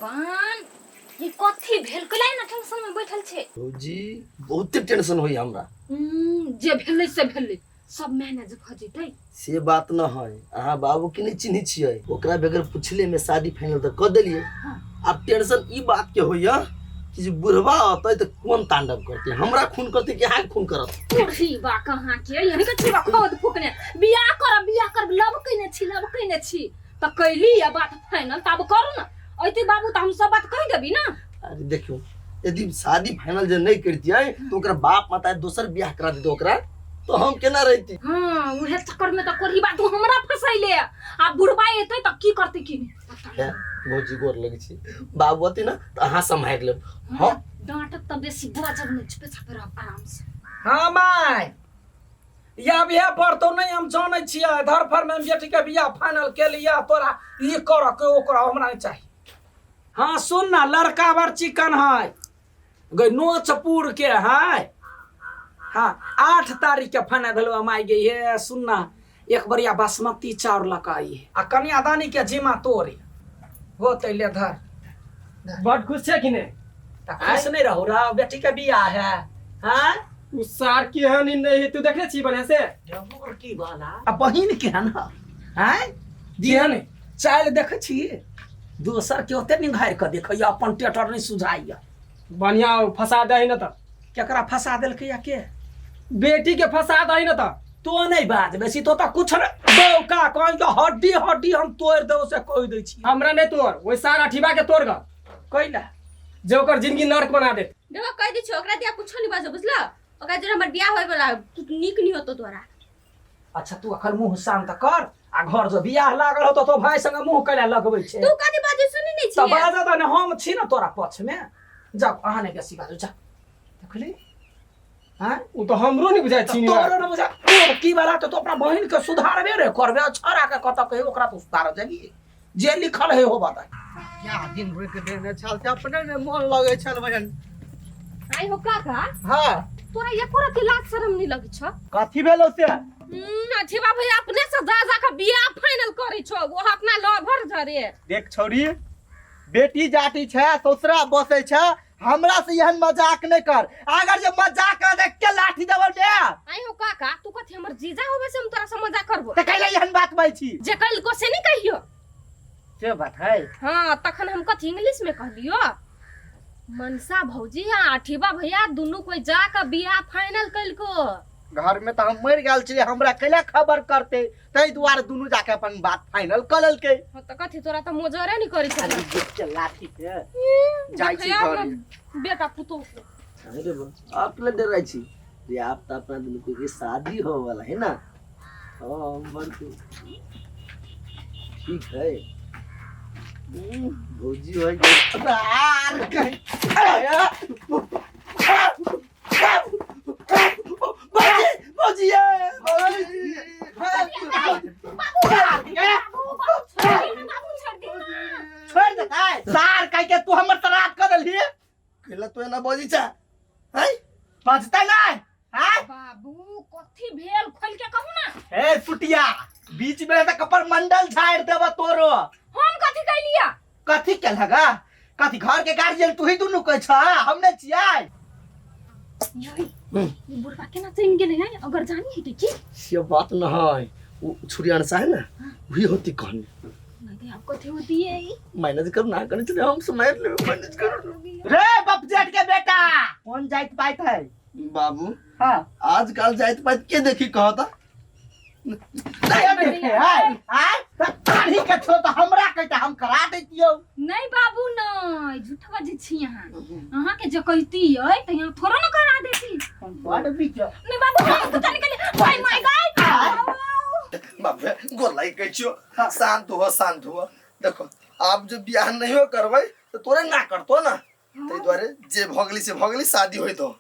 भगवान, ये कथी भेल? कैला ना टेंशन में बैठल छे? भौजी, बहुते टेंशन होई हमरा। जे भेलै से भेलै, सब मैनेज भ जेतै। से बात न है, अहाँ बाबू के नहीं चिन्है छियै, ओकरा बगैर पुछले में शादी फाइनल तऽ कऽ देलियै। आब टेंशन ई बात के होइया कि जे बुढ़वा अतै तऽ कोन तांडव करतै, हमरा खून करतै कि अहाँके खून करत? बुढ़ी बा कहाँ के यही के छुरा खोद फुकने बियाह करब, बियाह करब, लव कइने छी, लव कइने छी, तऽ कैली या बात फाइनल, तऽ आब करू ना। अइते बाबू तऽ हम सब बात कहि देबी ना। अरे देखियौ, यदि शादी फाइनल जे नहीं करतियै तऽ ओकरा बाप माता दोसर बियाह करा देतै ओकरा, तो हम केना रहती? हाँ, उहे चक्कर में तऽ कोढ़ी बात हमरा फसैले। आ बुढ़बा एतै तऽ की करतै की नहीं पता नहीं। भौजी, गोर लगै छी, बाबू अती ना तऽ अहाँ सम्हारि लेब। हाँ, डांटत तऽ बेसी बाजब नहीं, चुपे चापे रहब आराम से। हाँ माय, या बियाह पड़तौ नहीं, हम जानै छियै। धरफड़ में बेटी के बियाह फाइनल के लिए तोरा ई कर के ओ कर, हमरा नहीं चाही। हाँ सुन ना, लड़का बड़ चिकन है गई, नोचपुर के है। हाँ, 8 तारीख के फाइनल भेलो माय गे। हे सुन ना, एक बरिया बासमती चाउर लका आई है आ कन्यादानी के जिम्मा तोरे हो तैले धर। बड खुश छै कि नहि? तऽ खुश नहीं रहू रहा, बेटी के बियाह है। हाँ, उ सार केहन ही नहीं है, तू देखने छी बढ़िया से? की वाला आ बहिन केहन है? हैं, केहन है? चालि देखै छी, दोसर के ओते निघारि कऽ देखैया, अपन टेटर नहि सुझाइया। बढ़िया फंसा दे न तऽ। केकरा फंसा देलकै या के? बेटी के फंसा दही न तऽ। तो नहीं बाज बेसी, तो तऽ कुछ नहि बौका कहीं के हड्डी हड्डी हम तोड़ि देबो से कहि दै छी। हमरा नहीं तोड़, ओहि सार अठीबा के तोड़ ग। कैला? जे ओकर जिंदगी नर्क बना देत। देखो, कहि दै छियौ, ओकरा दिया कुछो नहीं बाजो, बुझलो? ओकरा जरे हमर बियाह होय वाला, तू नीक नहीं होतो तोरा। अच्छा, तू अखन मुंह शांत कर आ घर जो बियाह लागल होतो तो भाई संग मुंह कैला लगबै छै? तू कथी बाजै सुनी नहीं तऽ छियै? बाजऽ तऽ ने, हम छी ने तोरा पक्ष में। जाउ, अहाँ नहि बेसी बाजू, जा। देखली? हाँ, उ तो हमरो नहीं बुझाइ छी। तोरो ने बुझा तोर की वाला, तो अपना बहिन के सुधारबे रे करबे, छड़ा के कतऽ कहे ओकरा तो सुधार जाबी, जे लिखल है हो बता। क्या दिन रोकि देने छल से अपने ने मन लगै छल बहन। आई हो काका। हाँ। तोरा एको रत्ती लाज शरम नहीं लगै छौ? कथी भेलो से? अठीबा भैया अपने से जा जा के बियाह फाइनल करै छौ, वो अपना लवर झरे। देख छौरी, बेटी जाति छै, ससुरा बसै छै, हमरा से एहन मजाक नहि कर। अगर जे मजाक कर देख के लाठी देबल बे। आई हो काका, तू कथी हमर जीजा होबे से हम तोरा से मजाक करबो? त कैला एहन बात बाजै छी? जे कल को से नहीं कहियो। से बात है। हाँ, तखन हम कथी इंग्लिश में कहलियो? मनसा भौजी आ अठीबा भैया दुनू कोई जा के बियाह फाइनल कइलको। घर में तऽ हम मरि गेल छलियै, हमरा कैला खबर करते? ताहि दुआरे दुनू जाके अपन बात फाइनल कऽ लेलकै। हाँ, तऽ कथी तोरा तऽ मोजरे नहीं करै छौ। अरे देख के लाठी के जाइ छी देखै घरे। अपना बेटा पुतोह के। अरे बा, आप क्यों डराई छी रे? आप तो अपना दुनू के शादी हो वाला है ना। हाँ, बड़ ठीक है। भौजी हो गई। आर कहीं भौजी, भौजी ये, भौजी। छोड़ देतै सार कह के तू हमर श्राद्ध कर देलही। कैला तू एना बजै छा? हैं? बजतै नहि? हैं? बाबू, कथी भेल, खोल के कहू ना। ए सुटिया, बीच में तऽ कपर मंडल झाड़ि देब तोरो। हम कथी कैलिया? कथी केलह गा? कथी घर के गार्जियन तू ही दुनू कहै छ, हम नहि छियै? यही ई बुढ़वा केना चलि गेलै है? अगर जानी है कि की से बात न है, वो छुरी अनसा है ना, वही होती कहने। नहीं तो अब कथी होती है ई? मैनेज कर ना करने चले, हम समझ ले, मैनेज कर। रे बाप जेठ के बेटा, कौन जाइत पाइत है? बाबू। हाँ। आजकल जाइत पाइत के देखी कहता? नहीं देखे है आय त दाढ़ी के छो त हमरा कहता, हम करा दैतियौ। नहीं बाबू, नहीं, झूठ बजै छी अहाँ। अहाँ के जे कहती है त यहाँ थोड़ा न करा देती। बड़ बीच नहीं बाबू, हम कुछ नहीं कहली। भाई my God. बाबू, गोर लागि कहै छियौ, शांत हो, शांत हो। देखो, आप जो बियाह नहीं हो करबै तो तोरे ना करतो ना, ताहि दुआरे जे भऽ गेली से भऽ गेली, शादी होइत हो।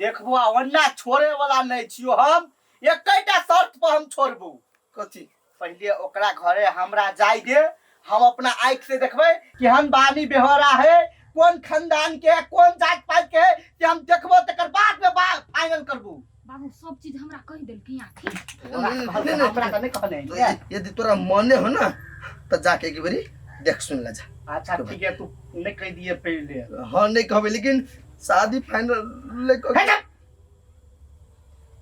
देखबो, ओन्ना छोड़े वाला नहीं छियो हम। एकेटा शर्त पर हम छोड़बू। कथी? पहले ओकरा घरे हमरा जाय दे, हम अपना आँख से देखबै कि हम बानी बेहोरा है, कोन खानदान के है, कोन जात पात के है, से हम देखबो, तकर बाद में फाइनल करबू। बाबू सब चीज हमरा कहि देलकै आखिर। हमरा तऽ नहि कहने। यदि तोरा मने हो ना तो जाके एक बेरी देख सुन ले जा। अच्छा ठीक है, तू नहीं कह दिए पहले। हाँ नहीं कहबै, लेकिन शादी फाइनल ले हे जा।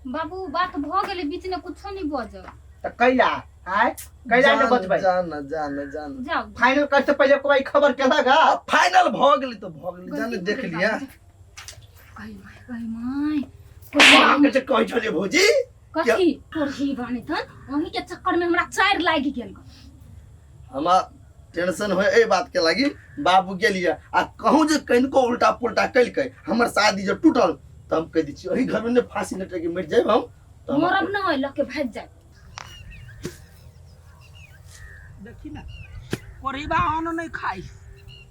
बाबू बात भ गेलै, बीच में कुछो नहीं बजब। त कैला आय कैला ने बचबै? जान जान जान। जाओ। फाइनल कर से पहले कोई खबर केलक? आ, फाइनल भ गेलै तऽ भ गेलै, जान देख लिया। कही माय, कही माय। अहाँके जे कहै छलियै भौजी। कथी तोरही बानी तन वहीं के चक्कर में हमरा चार लागि गेल। हमरा टेंशन होय एहि बात के लागी बाबू के लिए, आ कहूँ जे कनिको उल्टा पुल्टा केलकै, हमर शादी जे टूटल तऽ हम कहि दै छी एहि घर में ने फांसी लटक के मरि जायब हम तऽ हम। मरब न, लऽ के भागि जायब। देखी ना, कोरिबा अन्न नहीं खाई,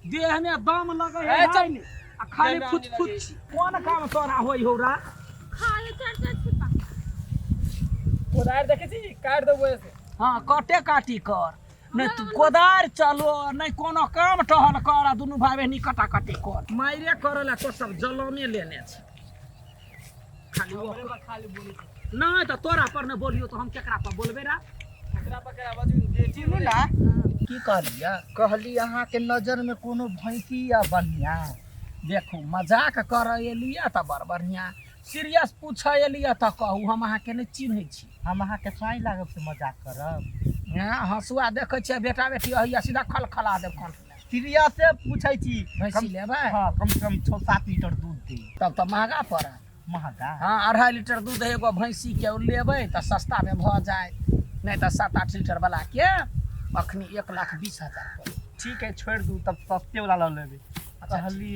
देह में दम लगे है। ए, चल। नहीं, आ खाली देह में फुच अन्न फुच लगे। कोन काम तोरा होई हो रा? खाए चार चार छिपा। कोदारि देखै छी, काटि देबो ऐसे। हाँ, कटे काटी कर, नहीं तू कोदारि चलो, नहीं कोनो काम टहल कर, आ दुनू भाई बहिनी कटा कटी कर, मारे करे ला तो सब जलमे लेने छै खाली। हमरे पर खाली बोलै छै। नहीं तो तोरा पर नहीं बोलियो तो हम केकरा पर बोलबे रा? ओकरा पर केकरा बजबी, बेटी। सुनू ना। की कहलियै? कहली अहाँके नजर में कोनो भैंसी या बढ़िया? देखू, मजाक कर एलियै तऽ बड़ बढ़िआँ, सीरियस पूछऽ एलियै तऽ कहू, हम अहाँके नहि चिन्है छी। हम अहाँके साई लागब से मजाक करब? हँ, हँसुआ देखै छियै, बेटा बेटी अहिया सीधा खलखला देब कंठमे। सीरियसे पूछै छी। भैंसी लेबै? हाँ, कम से कम 6-7 लीटर दूध दे। तब तऽ महगा पड़त। महगा? हाँ, 2.5 लीटर दूध है एगो भैंसी के, ओ लेबै तऽ सस्तामे भऽ जायत, नहि तऽ 7-8 लीटर वाला के अखनी 1,20,000 पड़त। ठीक है, छोड़ि दू, तब सस्ते वाला लऽ लेबै। अच्छा। कहली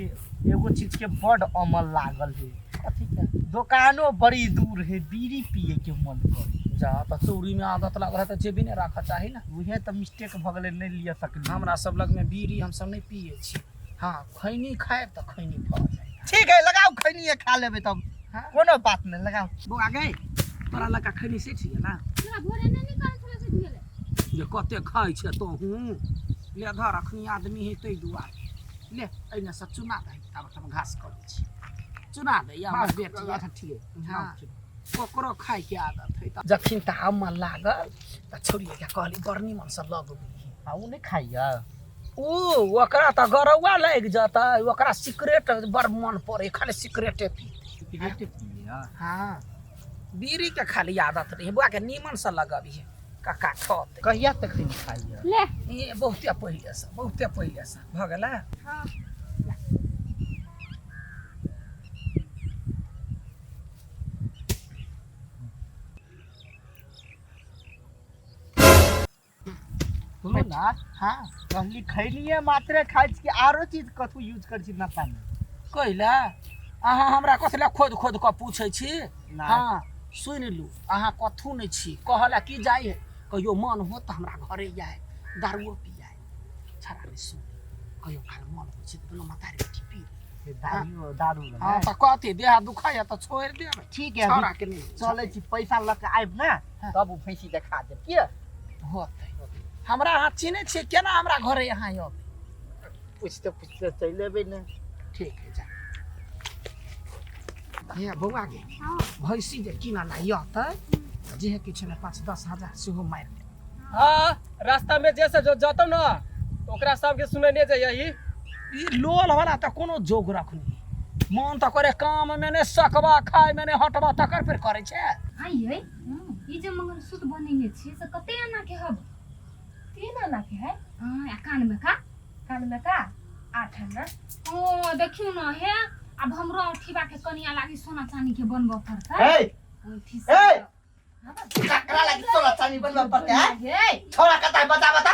एगो चीज के बड अमल लागल है। कथी के? दोकानो बड़ी दूर है, बीड़ी पिए के मन करे। जा तऽ चोरी में आदत लागल है तऽ जेबी नहि राखऽ चाही ने। उहे तऽ मिस्टेक भऽ गेलै, नहि लिअ सकली। हमरा सब लगमे बीड़ी हमसब नहि पियै छी। हाँ, खैनी खायब तऽ खैनी भऽ जायत। ठीक है, लगाओ, खैनी खा लेबै तब। हाँ। कोनो बात नहि, लगाओ। बौआ गै, तोरा लड़का खैनी से छियै ने? तोरा भोरे नहि निकाल छलै से गेलै। जे कते खाइ छै तोहूँ, ले धर, अखनी आदमी है ताहि दुआरे। ले, एहिने से चुना दही, तब हम घास करै छी। चुना दे या हमर बेटी। अच्छा ठीक है। हाँ, ओकरो खाइके आदत है। तऽ जखन तऽ मन लागल तऽ छौड़िएके कहली बड़ निमनसँ लगबी। आ ओ नहि खाइया? ओ ओकरा तऽ गरौआ लागि जेतै, ओकरा सिगरेट बड़ मन पड़ै, खाली सिगरेटे पी। सिगरेटे पिए? हाँ, बीड़ीके खाली आदत रही। बौआके नीमनसँ लगबिहे, कक्का खतै। कहिया तक नहि खाइया? ले। ई बहुते पहिलेसँ, बहुते पहिलेसँ भऽ गेलै। हाँ। सुनू ना। हाँ। कहली खैनिये मात्रे खाइ छी कि आरो चीज कथू यूज करै छी नशामे? कैला अहाँ हमरा कथी लए खोदि खोदि कऽ पूछै छी? ना। हाँ, सुनि लू, अहाँ कथू नहि छी, कहऽ लए की जाइ है, कहियो मन हो तऽ हमरा घरे आय, दारुओ पियाय, छड़ा नहि सुन, कहियो काल मन होइ छै तऽ दुनू महतारी बेटी पी ली। दारू दारू? हाँ, तऽ कथी देह दुखाइए तऽ छोड़ि देब। ठीक है। छौड़ा के नहि। चलै छी, पैसा लऽ कऽ आबि ने, तब ओ भैंसी देखा देब किया। होतै। हमरा अहाँ चिन्है छियै? केना हमरा घरे अहाँ अयबै? पूछते पूछते चलि एबै ने। ठीक है, जा। हे बौआ गे, भैंसी जे कीनऽ ला अयतै तऽ जे किछु ने 5-10 हजार सेहो मारि लेब। हाँ, रास्ता में जैसे जो जतौ न तऽ ओकरा सबके सुनेने जइयही। ई लोल वाला तऽ कोनो जोग रखनी, मन तऽ करे काम मे ने सकबा, खाय मे ने हटबा, तकर फेर करै छै। हाँ यै, ई जे मंगलसूत्र बनेने छी से कते आना के हब? 3 आना के है। हाँ, आ कान में का? कान में का 8 आना। ओ देखियौ न हे, आब हमरो औठीबा के कनिया लागी सोना चानी के बनबऽ पड़तै। हे। औठी से। हे! ककरा लागि सोना चानी बनबऽ पड़तै हैं? हे। छोरा कता है, बता बता।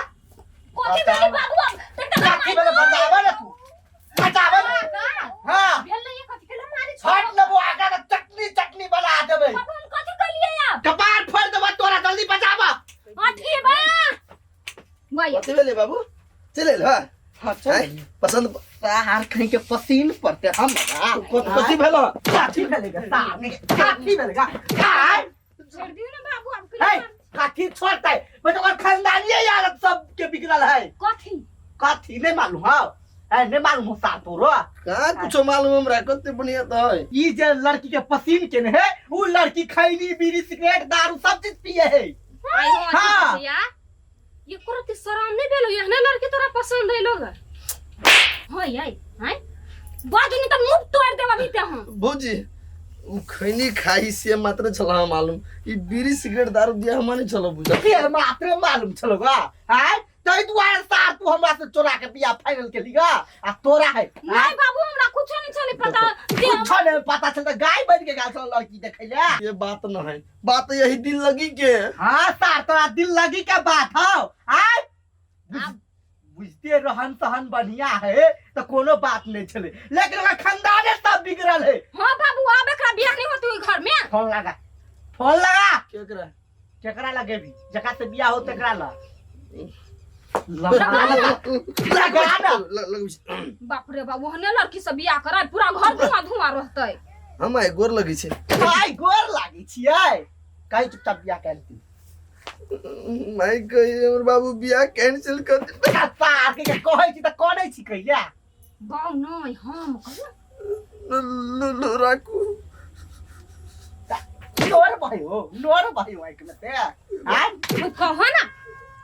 कथी भेलै बाबू? अब देख। कथी भेलै, बताबऽ ने तू, बताबऽ ने। हाँ। भेल नहीं कथी केला मारी? हट लेबो आगा के चटनी चटनी बना देबै। बाबू, हम कथी कहलियै आब? कपार फोड़ देबो तोरा, जल्दी बचाबऽ। औठीबा वाह। कथी भेलै बाबू? चलि एल? हाँ। हाँ। आँय, पसंद हार खाई के पसीन पड़ते हमरा। कथी भेल? काठी भेलै गे सामने, काठी भेलै गा खाय। छोड़ दियौ ने बाबू आब। हे। कहियो। काठी छोड़तै बस, ओकर खानदानिये यार सबके बिगड़ल है। कथी? कथी नहीं मालूम? हाँ है, नहीं मालूम हो सार तोरो? कहाँ कुछो मालूम हमरा, कते बढ़िया तऽ है। ई जे लड़की के पसीन केने है, उ लड़की खैनी बीड़ी सिगरेट दारू सब चीज पिए है। हाँ। हाँ। भैया, ये कुरती शरम नहीं भेलो? एहने लड़की तोरा पसंद है लोग? होय आई हैं बाजू नहीं त मुंह तोड़ देब अभी ते हम। भौजी उ खैनी खाई से मात्र छला हम मालूम, ई बीड़ी सिगरेट दारू दिया हम नहीं छलो बुझल। से मात्र मालूम छलो गा आय, तै दुआरे सार तू हमरा से चोरा के बियाह फाइनल केली गा आ तोरा है। नहीं बाबू हमरा कुछो नहीं छले पता जे हम- कुछो नहीं पता चलता गाय बन के गाल छलो लड़की देखै ले। ये बात न है, बात यही दिल लगी के। हाँ सार तोरा दिल लगी के बात हौ आय। बुझते रहन सहन बढ़िया है तो कोनो बात नहीं छले, लेकिन ओकर खानदाने सब बिगड़ल है। हाँ बाबू आब एकरा बियाह नहीं होती ओइ घर में। फोन लगा, फोन लगा। केकरा? केकरा लगेबी, जकरा से बियाह हो तेकरा ला लगा लगा ना। बाप रे बाप ओहने लड़की से बियाह कराय पूरा घर धुआं धुआं रहतै। हम आइ गोर लगै छै। भाई गोर लागै छियै, कहीं चुपचाप बियाह कर ली। माय कही हमर बाबू बियाह कैंसिल कर दे। सार के कहै छी त करै छी कहिया? बाउ नहीं हम कहू। लो राखू। नोर भयो, नोर भयो आँख में ते। आय कह ना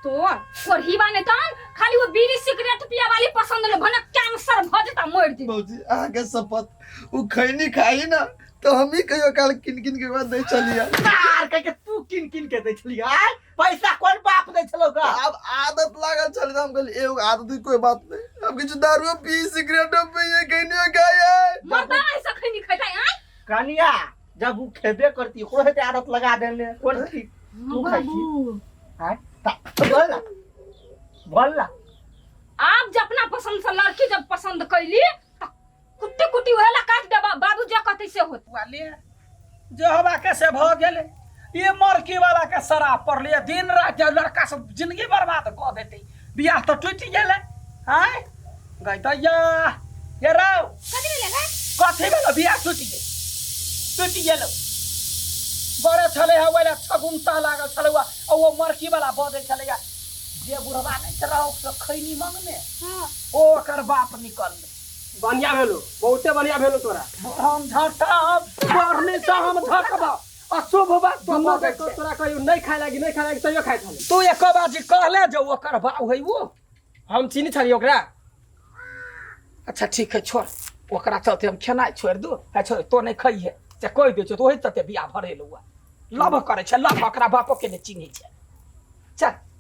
तो कोरही बाने तन खाली वो बीड़ी सिगरेट पिया वाली पसंद ले भने कैंसर भ जेता मर जे। भौजी अहाँ के शपथ उ खैनी खाई ना तो हम ही कहियो काल किन किन के बाद नहीं चलिया। सार कह के तू किन किन के दै छलिया? आय पैसा कोन बाप दै छलौ गा? अब आदत लागल छल हम कहली एगो आदत ही कोई बात नहीं, हम किछु दारू पी सिगरेट पी खैनी खाई। मरदा ऐसा खैनी खैता आय। कनिया जब उ खेबे करती ओकरो हेते आदत लगा देने कोन ठीक तू खाइ छी? आय बोल ना, बोल ना। आप जब अपना पसंद से लड़की जब पसंद कैली त कुट्टी कुट्टी वहेला काट देबा बाबू जे कहते से होत। वाले जो हवा के से भ गेले ये मरकी वाला के शराब पर लिए दिन रात जे लड़का सब जिंदगी बर्बाद क देते, बियाह तो टूट गेले। आय गई दैया ये राव कथी भेलै गे? कथी भेलो? बियाह टूट गेल, टूट गेलो। बड़े छले है वैला छगुनता लागल छले आ ओ मरकी वाला बजै छले जे बुढ़वा नहीं रहो से खैनी मंगने। हां। ओ ओकर बाप निकलले। बढ़िया भेलो, बहुते बढ़िया भेलो तोरा। हम झटब बढ़ने से हम झटब अशुभ बात तो दुनू बजै के छै। तोरा कहियो नहीं खाए लागी, नहीं खाए लागी तैयो खाए छले। तू एक बाजी कहले जे ओकर बाप है वो। हम चीनी छलियै ओकरा। अच्छा ठीक है छोड़, ओकरा चलते हम खेनाइ छोड़ दू। आ छोड़ तो नहीं खइहे से कहि दै छै तो ओहि चलते बियाह भरेलौ। लव करै छै लव, ओकरा बापो के नहि चिन्है छै। चल।